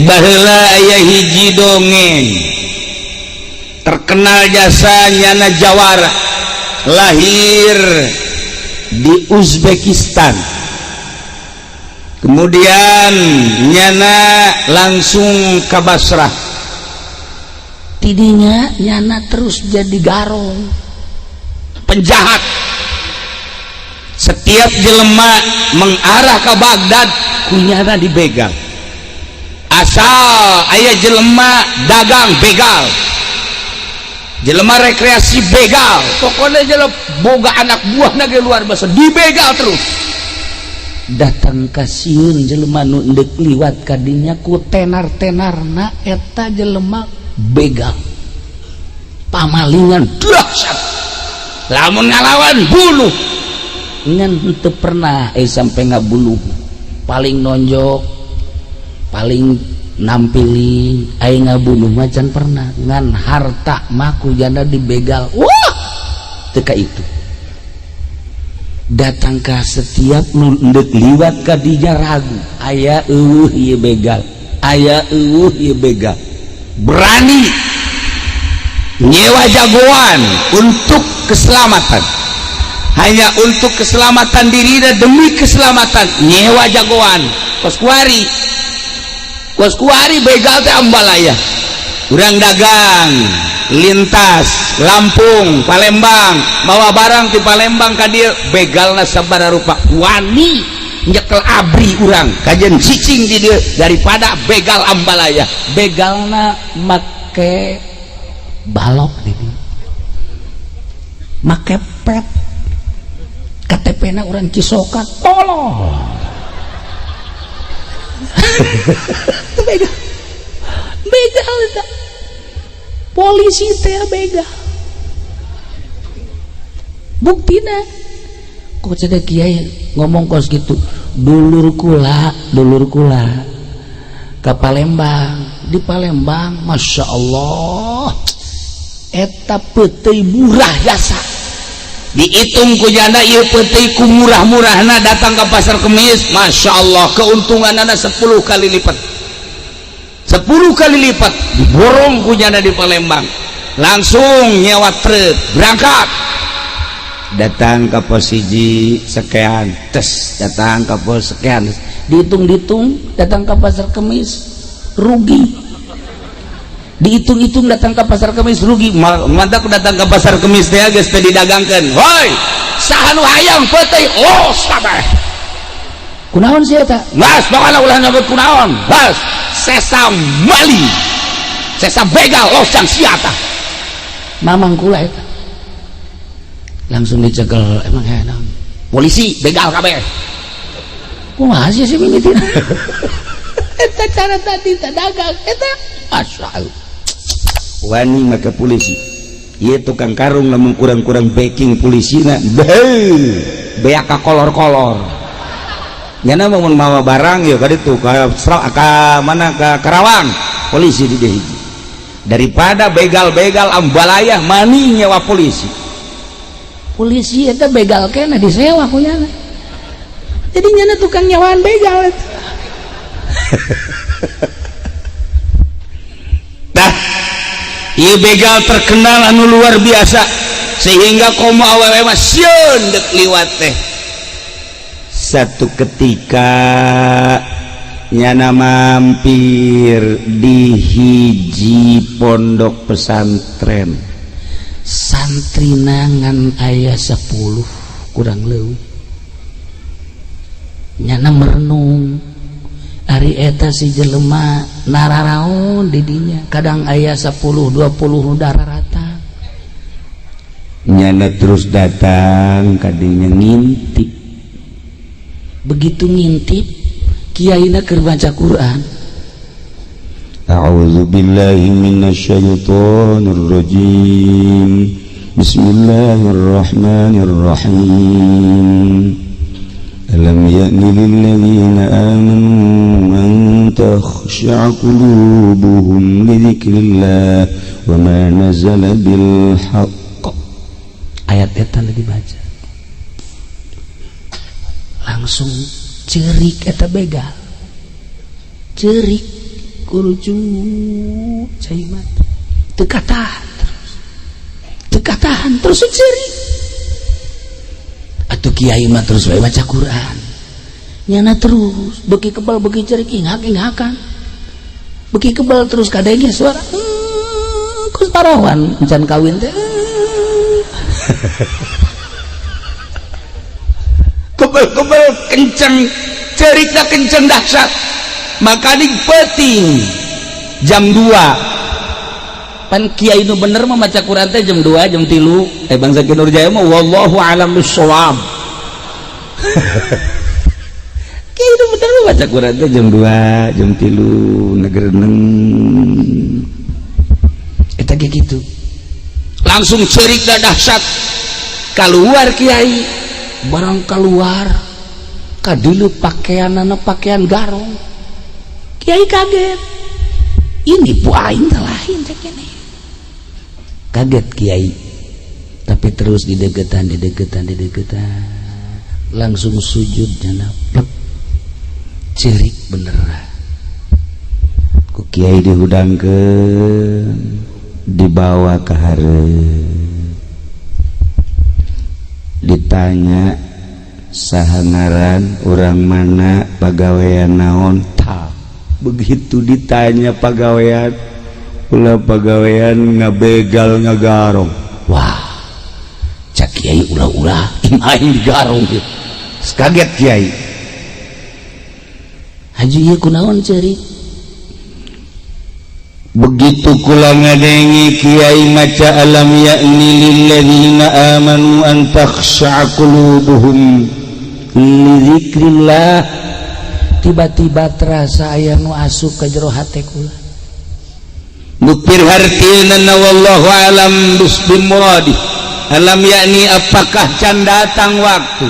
Baheula aya hiji dongeng terkenal jasa nyana jawara, lahir di Uzbekistan, kemudian nyana langsung ke Basrah. Tidinya nyana terus jadi garong. Penjahat. Setiap jelema mengarah ke Baghdad, ku nyana dibegal. Asal aya jelema dagang, begal. Jelema rekreasi, begal. Pokoknya jelema boga anak buah ge luar biasa, dibegal terus. Datang kasieun jelema nu endek liwat kadinya, ku tenar-tenarna eta jelema begal, pamalingan dahsyat. Lamun ngalawan, bunuh. Ngan henteu pernah sampai ngabunuh, paling nonjok, paling nampiling. Ai ngabunuh mah can pernah. Ngan harta mah ku nyana dibegal, wah, teu itu. Datang ka setiap nu endek liwat ka dinya ragu, aya euweuh ieu begal, aya euweuh ieu begal. Berani nyewa jagoan untuk keselamatan, hanya untuk keselamatan diri dan demi keselamatan nyewa jagoan. Kos kuari, kos kuari begal teh ambalaya. Urang dagang lintas Lampung Palembang, bawa barang di Palembang ka dieu, begalna sabaraha rupa. Wani nyekel ABRI urang kajen cicing di dieu daripada begal ambalaya. Begalna make balok di dieu, make pet KTP na urang Cisoka, tolong. Begal, begal eta polisi teh begal. Buktina kok cedek kiai ngomong kos gitu. Dulur kula, dulur kula ke Palembang. Di Palembang, Masya Allah, eta peuteuy murah jasa. Dihitung ku nyana ieu peuteuy ku murah-murahna, datang ke Pasar Kemis, Masya Allah, keuntunganana 10 kali lipat, 10 kali lipat. Diborong ku nyana di Palembang, langsung nyewa truk, berangkat, datang ke pos hiji sekian tes, datang ke pos sekian. Dihitung-hitung datang ke Pasar Kemis rugi, dihitung-hitung datang ke Pasar Kemis rugi. Mantap, datang ke Pasar Kemis teh geus teh didagangkeun, "Hoi, saha nu hayang peuteuy? Los kabeh." Kunaon sih eta? Geus, pokona ulah nyebut kunaon. Geus, sesa maling, sesa begal, los jang sia tah. Mamang kula eta langsung dicekel, emang ya naon? Polisi, begal kabeh. Kumaha sih si mimitina eta cara tadi teh dagang eta asal? Wani maka polisi. Ieu tukang karung lamun kurang-kurang backing polisina, beuh, beak ka kolor-kolor. Nyana mun mawa barang ya ka ditu, ka mana, ka Karawang, polisi di dieu hiji. Daripada begal-begal ambalaya, mani nyewa polisi. Polisi eta begal kena disewa ku nyana, jadi nyana tukang nyewaan begal eta. Dah, ieu begal terkenal anu luar biasa sehingga komo awewe mah sieun dek liwat teh. Satu ketika nyana mampir di hiji pondok pesantren. Santri ngan aya 10 kurang leuwih. Nyana merenung, ari eta si jelema nararaon didinya, kadang aya 10 20 nu rata. Nyana terus datang kadinya, ngintip. Begitu ngintip, kiaina keur baca Quran. A'udzu billahi minasyaitonir rajim. Bismillahirrahmanirrahim. Alam ya'ni lilladzina amanu an takhsha'a qulubuhum li dzikrillah wa ma nazala bil haqq. Ayat eta nu dibaca, langsung cerik eta begal, cerik. Kurucu cai mata teu katahan terus, teu katahan terus ceurik. Atuh kiai mah terus bae maca Quran nyana, terus beki kebal, beki ceurik, inghak inghakan, beki kebal terus kadenge suara kus parawan encan kawin teh. Kebel-kebel kenceng, cerita kenceng dahsyat. Makanya penting jam 2 Pan kiai nu bener mah maca Quran teh jam 2, jam 3. Bangsa Ki Nurjaya mah wallahu alam bissawab. Kiai nu bener mah maca Quran teh jam 2, jam 3, negereneng. Eta ge kitu. Langsung cerita dahsyat keluar kiai. Barang keluar kadilu pakaian pakaian garong. Kiai kaget, ini bu aing teh lain cek ini. Kaget kiai, tapi terus dideketan, dideketan, dideketan, langsung sujud jana plek, cerik beneran. Ku kiai dihudangkeun, dibawa ke hareup, ditanya saha ngaran, urang mana, pagawean naon. Tak begitu ditanya pagawean, ulah pagawean ngabegal, ngagarong. Wah, cak kiai, ulah-ulah aing digarong gitu. Kaget kiai. Haji, ieu kunaon ceurik? Begitu kula ngadengi kiai maca alam ya'ni lilladzina amanu an takhsha'a qulubuhum li dzikrillah, tiba-tiba terasa aya nu asup ka jero hate kula. Nu hartina, wallahu alam bismuradi, alam yakni apakah can datang waktu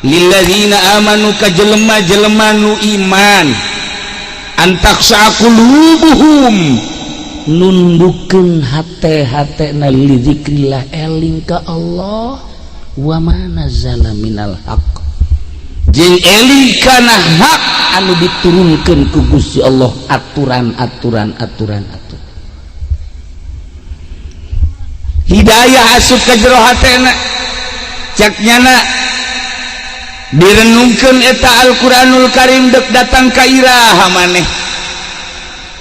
lilladzina amanu ka jelema-jelema nu iman, an takhsha'a qulubuhum, nundukeun hate-hate na, li dzikrillah, eling ka Allah, wa ma nazala minal haqq, jeung eling kana hak anu diturunkeun ku Gusti Allah, aturan aturan aturan aturan. Hidayah asup ka jero hatena. Cek nyana, direnungkeun eta Al-Qur'anul Karim, dek datang ka iraha maneh,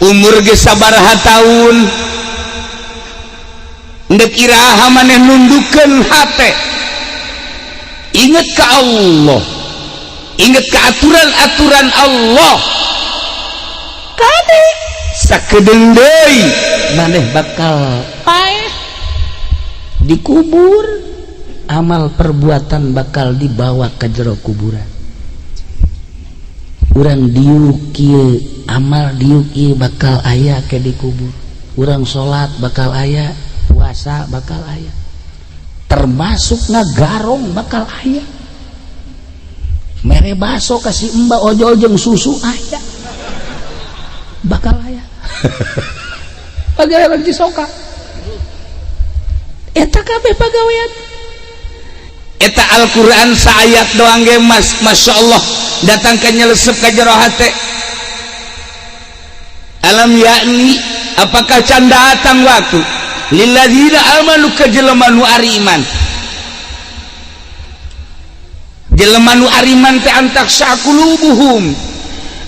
umur ge sabaraha taun, dek iraha maneh nundukeun hate, inget ka Allah, inget ke aturan-aturan Allah, kade sakedeung deui maneh bakal paeh, dikubur, amal perbuatan bakal dibawa ke jero kuburan. Urang diuk kieu, amal diuk ieu bakal aya ke dikubur. Urang salat bakal aya, puasa bakal aya, termasuk ngagarong bakal aya, mere baso kasih mbak ojol jeung susu aya, bakal aya pagawean Cisoka eta kabeh pagawean. Eta Al-Quran saayat doang ge mas, Masya Allah, datang ke nyelesep ke jero hate. Alam yakni apakah can datang waktu lilladzina amanu ka jelema nu ari iman, jelema nu ariman teh, an takhsha'a qulubuhum,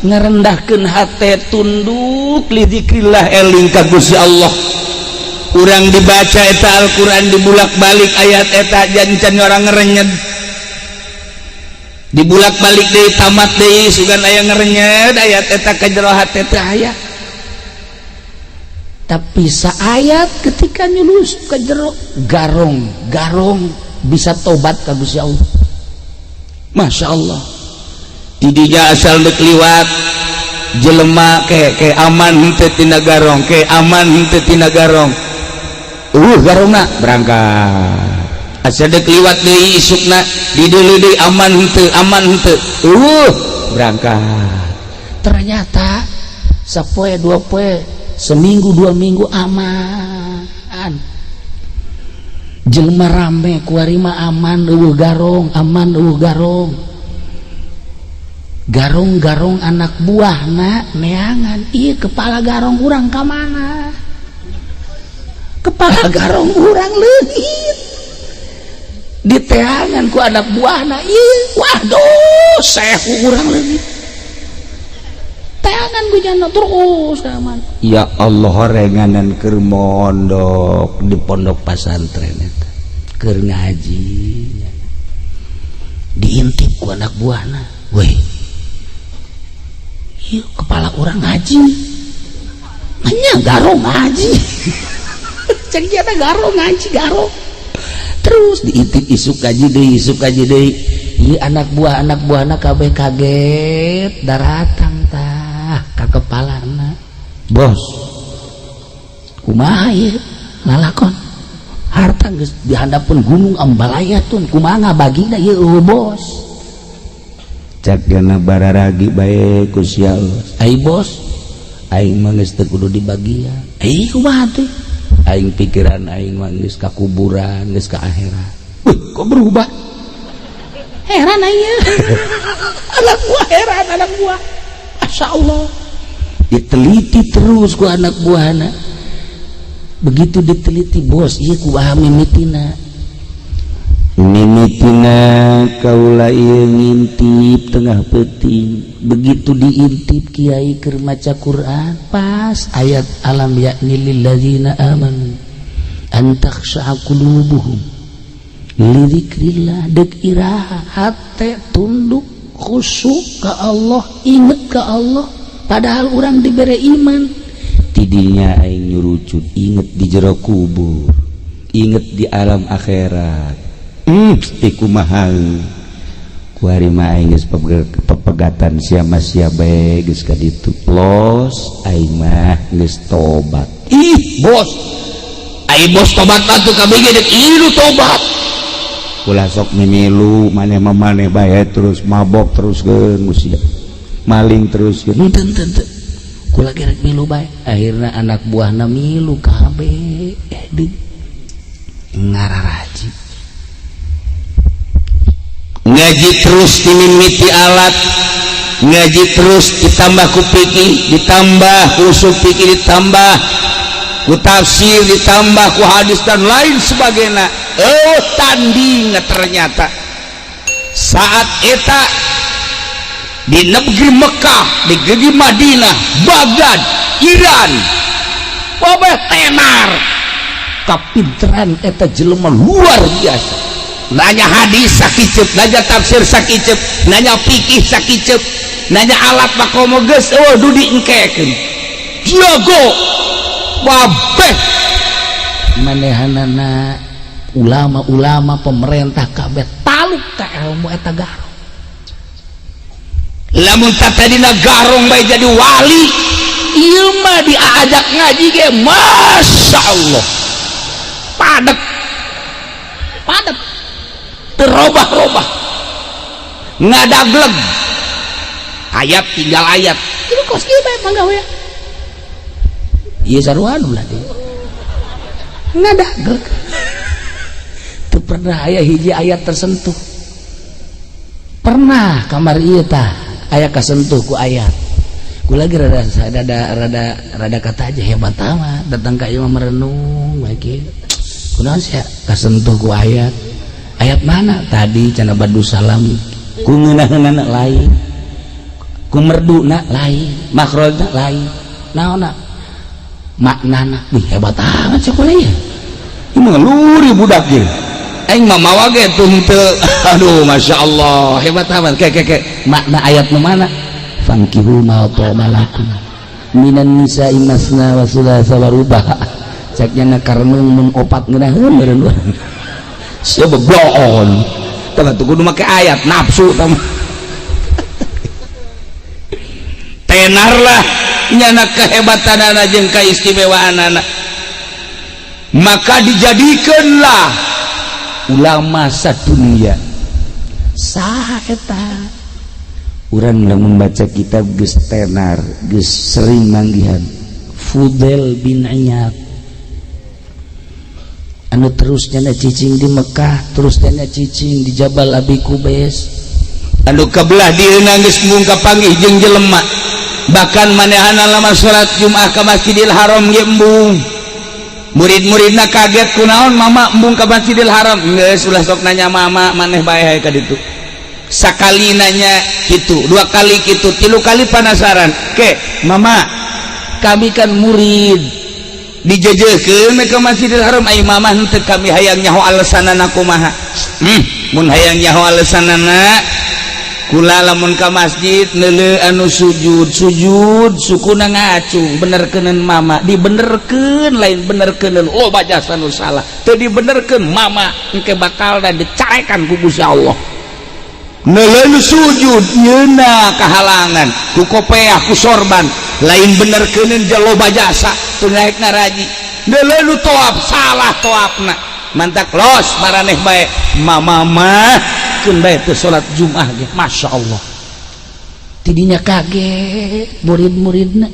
ngerendahkeun hate, tunduk, li dzikrillah, eling ka Gusti Allah. Urang dibaca eta Al-Quran, dibulak-balik ayat eta, jancan orang ngerenyet, dibulak-balik deui, tamat deui, sugan aya ngerenyet ayat eta ka jero hate teh aya. Tapi saayat ketika nyulus ke jero, garong garong bisa tobat ka Gusti Allah. Masya Allah, tidinya asal dek liwat jelema ke ke aman henteu tina garong, ke aman henteu tina garong, garongna berangkat. Asa dek liwat deui isukna, dideuleu deui, aman henteu, aman henteu, berangkat. Ternyata sapoe dua poe, seminggu 2 minggu aman. Jelema rame kuari mah aman, eueuh garong, aman, eueuh garong. Garong-garong anak buahna neangan, iya kepala garong urang ka mana? Kepala garong urang leungit. Diteangan ku anak buahna, iya, waduh, sehu urang leungit. Teangan ku jana terus ka mana? Ya Allah, renganan keur mondok di pondok pasantren eta. Keur ngaji. Diintip ku anak buahna. Weh, ieu kepala urang ngaji. Nya garong ngaji. Cek dia teh garong ngaji, garong. Terus diintip isuk ngaji deui, isuk ngaji deui. Ieu anak buahna kabeh kaget daratang tah ka kepalana. Bos, kumaha ieu lalakon? Harta geus dihandapeun gunung Ambalaya tun, kumaha ngabagina ieu eueuh bos? Cak gana bararagi bae ku sia. Ai bos, aing mah geus teu kudu dibagian. Ai kumaha teh? Aing pikiran aing mah geus ka kuburan, geus ka akhirat. Wih, kok berubah? Heran aing. Anak buah heran, anak buah. Masya Allah. Diteliti terus ku anak buahna. Begitu diteliti bos, ieu kumaha mimitina? Mimitina kaula ieu ngintip tengah peuting. Begitu diintip kiai keur maca Quran, pas ayat alam ya'ni lilladzina amanu an takhsha'a qulubuhum li dzikrillah, dek iraha hate tunduk khusyuk ka Allah, inget ka Allah, padahal urang dibere iman. Tidinya aing nyurucut inget di jero kubur, inget di alam akhirat. Ti kumaha kuari mah aing geus pepegatan sia mah sia bae geus ka ditu. Los aing mah geus tobat. Ih, bos. Ai bos tobat mah tuh kabeh ge dek ilu tobat. Ulah sok mimilu maneh mah maneh bae terus mabok terus geun sia. Maling terus geun. Henteu henteu henteu. Kula ge rek milu bae. Akhirna anak buahna milu kabeh di ngararaji. Ngaji terus dimimiti alat, ngaji terus ditambah ku fikih, ditambah ku usul fikih, ditambah ku tafsir, ditambah ku hadis dan lain sebagainya. Oh, tanding ternyata saat eta di negeri Mekah, di negeri Madinah, Baghdad, Iran, wabah tenar kapinteran eta jelema luar biasa. Nanya hadis sakiceup, nanya tafsir sakiceup, nanya fikih sakiceup, nanya alat makomo geus eueuh dudi engkekeun. Jago wabeh manehanana ulama-ulama pemerintah kabeh taluk ka ilmu eta garong. Lamun tadina garong bae jadi wali, ieu mah diajak ngaji ge Masya Allah padet padet terobah-robah ngadagleg ayat tinggal ayat. Itu kos kieu bae mangga we. Ieu sarua ulah teh ngadagleg. Teu pernah aya hiji ayat tersentuh. Pernah kamar ieu tah aya kasentuh ku ayat. Ku lagi rada rada rada rada kata aja hebat amat datang ka ieu mah merenung bae kieu. Kunaon sia kasentuh ku ayat? Ayat mana tadi cenah badu salam ku ngeunah-ngeunahna lain, ku merduna lain, makhrajna lain. Naonna maknana? Wih hebat amat sia kula ieu. Ieu mah ngaluri budak ge. Aing mah mawa ge tuh henteu. Aduh Masya Allah hebat amat. Ke ke ke makna ayat nu mana? Fankihu ma thaba lakum minan nisa'i masna wa thulatha wa ruba'. Cek nya karenung mun opat ngeunaheun meureun urang. Sia bebloon. Tah tuh kudu make ayat nafsu tah. Tenar lah nyana kehebatanana jeung kaistimewaanana. Maka dijadikanlah ulama sadunia. Saha eta? Urang lamun membaca kitab geus tenar, geus sering manggihan Fudail bin Iyad anu terus nyana cicing di Mekah, terus nyana cicing di Jabal Abi Kubais, Anu kebelah dieuna geus embung kapanggih jeung jelema, bahkan manehana lama salat Jumat ka Masjidil Haram ge embung. Murid-muridna kaget, "Kunaon Mama embung ka Masjidil Haram?" "Geus, ulah sok nanya Mama, maneh bae ka ditu." Sakali nanya gitu, dua kali gitu, tilu kali penasaran ke, "Mama, kami kan murid, dijejehkeun ke Masjidil Haram, ai Mama henteu? Kami hayang nyaho alasanana kumaha." Mun hayang nyaho alasanana, kula lamun ka masjid neuleu anu sujud, sujud sukuna ngacung, benerkeuneun Mama dibenerkeun, lain benerkeuneun loba jasa nu salah teu dibenerkeun, Mama engke bakal dan dicarekan ku Gusti Allah. Neuleu sujud nyeuna kahalangan ku kopeah, ku sorban, lain benerkeuneun loba jasa teu naek ngaraji. Neuleu toap, salah toapna, mantak los maraneh bae. Mama mah keun bae teu salat Jumat ge. Masya Allah, Tidinya kaget murid-muridna,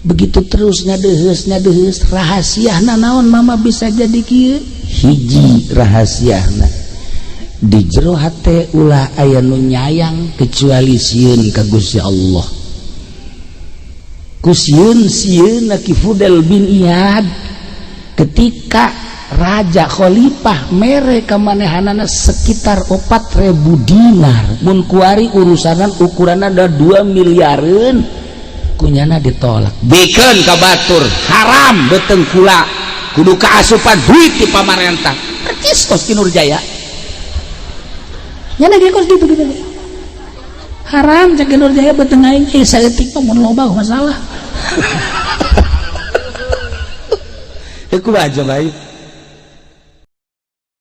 begitu terus ngadeheus ngadeheus, rahasiana naon Mama bisa jadi kieu? Hiji rahasiana, di jero hate ulah aya nu nyayang kecuali sieun ka Gusti Allah. Ku sieun sieun Ki Fudel bin Iyad, ketika raja khalifah mere kamanehanana sekitar 4000 dinar, mun kuari urusanan ukuran ada 2 miliareun, kunyana ditolak. Bikeun ka batur, haram beteng kula, kudu kaasupan duit di pamarentah, percis kos Ki Nurjaya. Nyana ge kos gitu gitu, haram cek Ki Nurjaya beteng aing, eh saeutik mah mun loba masalah. Kumaha aja bae.